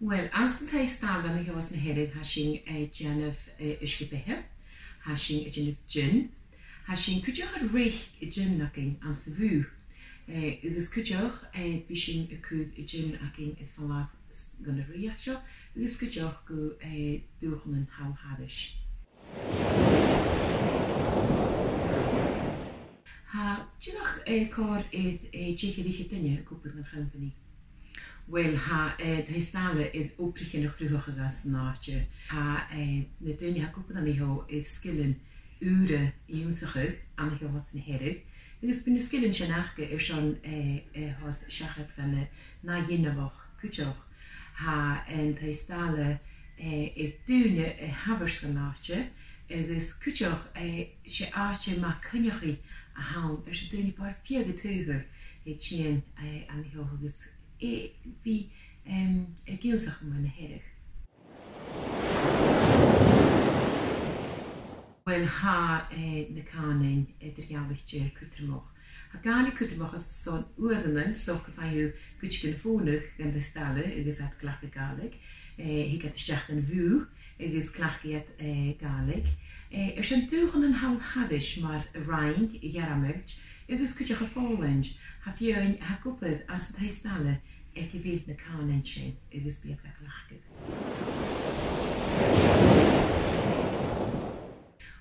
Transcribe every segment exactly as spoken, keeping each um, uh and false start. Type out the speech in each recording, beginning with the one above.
Uill, anns an taigh-staile an seo anns na Hearadh, tha sinn, eh, a' dèanamh, eh, uisge-beatha, tha sinn a' dèanamh gin, tha sinn cuideachd a' reic an gin againn anns a' bhùth. Eh, agus cuideachd, eh, bidh sinn a' cur an gin againn air falbh s-, gun an rìoghachd seo, agus cuideachd gu, eh, dùthchannan thall thairis. Tha dìreach, eh, còrr air, eh, deich air fhichead duine ag obair dhan chompanaidh. Uill, tha, eh, an taigh-staile air obraichean a chruthachadh anns an àite. Tha, eh, na daoine a tha ag obair an seo air sgilean ùra ionnsachadh an seo anns na Hearadh, agus bidh na sgilean sin aca airson, eh, eh, a thoirt seachad dhan an ath ghinealach cuideachd. Tha an taigh-staile, eh, air daoine a thabhairt dhan àite, agus cuideachd, eh, 's e àite math coinneachaidh a th' ann airson daoine far fiadh an t-saoghail, eh, a' tighinn, eh, an seo agus, eh, bhith, em, ag ionnsachadh mu na Hearadh. Uill, tha, eh, na cànain eadar-dhealaichte cudromach. Tha Gàidhlig cudromach airson uaireannan, 's dòcha gum faigh thu cuideigin a' fònadh dhan taigh-staile agus iad a' cleachdadh Gàidhlig. Eh, thig iad a-steach dhan bhùth agus cleachdaidh iad, eh, Gàidhlig. Eh, airson dùthchannan thall thairis mar an Fhraing, a' Ghearmailt, agus cuideachd a' Phòlainn, tha feadhainn a tha ag obair anns an taigh-staile aig a bheil na cànain sin agus bidh iad ga chleachdadh.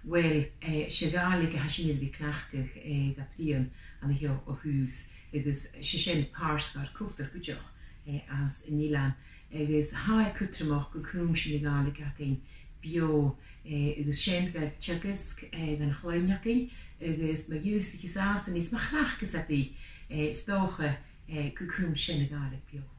Uill, eh, 's e Gàidhlig a tha sinn air a bhith a' cleachdadh, eh, gach bliadhna an seo o thùs, agus 's e sin pàirt dhen chultar cuideachd, eh, anns an eilean. Agus tha e cudromach gun cùm sinn a' Ghàidhlig againn beò, eh, agus sin ga teagasg, eh, dhan chloinn againn, agus ma dh'ionnsaich iad a-staigh is ma chleachdas iad i, eh, 's dòcha, eh, gun cùm sinn a' Ghàidhlig beò.